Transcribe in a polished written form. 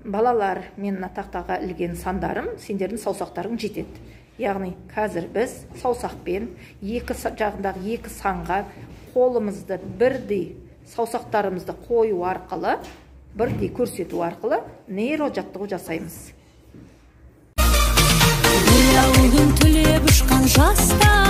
Балалар, мен мына тақтаға ілген сандарым сендердің саусақтарың жетеді. Яғни қазір біз саусақпен екі жағындағы екі санға қолымызды бірдей, саусақтарымызды қою арқылы, бірдей көрсету арқылы нейро жаттығу жасаймыз. Бір ауылдың түлеп ұшқан жастары.